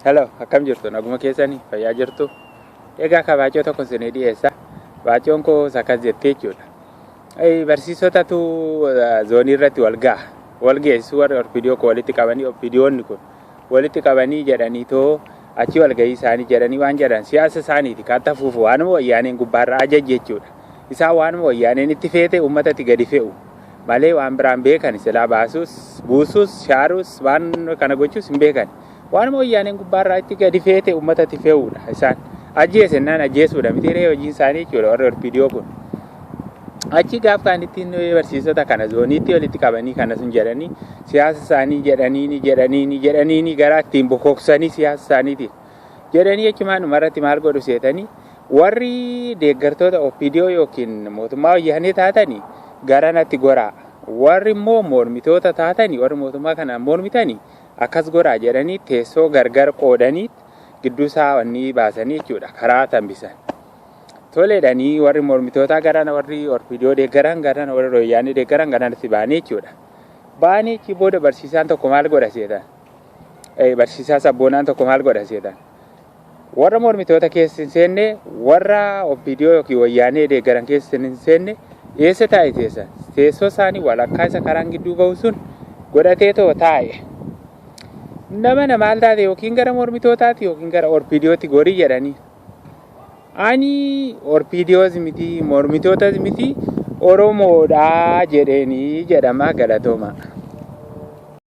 Hello, akkam jirtu? Naguma keessanii fayyaa jirtu? Egaa ka baacoo tokko isinii dhiyeessa. Baacoon koo akkas jettee jechuudha. Barsiisotatu zoonii irratti wal ga'a. Wal geessu warri orpidiyoo kun walitti qabanii orpidiyoonni kun walitti qabanii jedhanii too achi wal gahii isaanii jedhanii waan jedhan siyaasa isaaniiti kan tafuufu waanuma wayyaaneen gubbaarra ajaje jechuudha. Isaan waanuma wayyaaneen itti feete uummatatti gadi fe'u. Malee waan biraan beekan silaa baasuus buusuus shaaruus waan kana gochuus hin beekan. Waanuma wayyaaneen gubbaarraa itti gadi feete uummatatti fe'uudha isaan. Ajjeesennaan ajjeesuudha miti ree hojiin isaanii jechuudha warri orpidiyoo kun. Achi gaaf kaan ittiin barsiisota kana zooniitti walitti qabanii kana sun jedhanii siyaasa isaanii jedhaniini jedhaniini jedhaniini gara ittiin bokoksanii siyaasa isaaniitiin jedhanii jechumaan dhumarratti maal godhu seetanii warri deeggartoota OPDO yookiin mootummaa wayyaanee taatanii gara natti goraa warri immoo mormitoota taatanii warri mootummaa kanaan mormitanii akkas goraa jedhanii teessoo gargar qoodanii gidduu isaa wanni baasanii jechuudha karaa tambisan. Toleedhanii warri mormitootaa garana warri OPDO deeggaran garana warri wayyaanee deeggaran garanatti ba'anii jechuudha. Ba'anii achi booda barsiisaan tokko maal godha seetan? Barsiisaa sabboonaan tokko maal godha seetan? Warra mormitoota keessa hin seenne warra OPDO yookiin wayyaanee deeggaran keessa hin seenne eessa taa'e teessa? Teessoo isaanii walakkaa isa karaan gidduu bahu sun godhatee too taa'e. Nama na maal taate yookiin gara mormitootaati yookiin gara OPDOtti gorii jedhanii. Ani OPDOs miti mormitootas miti Oromoodhaa jedheenii jedhama galatooma.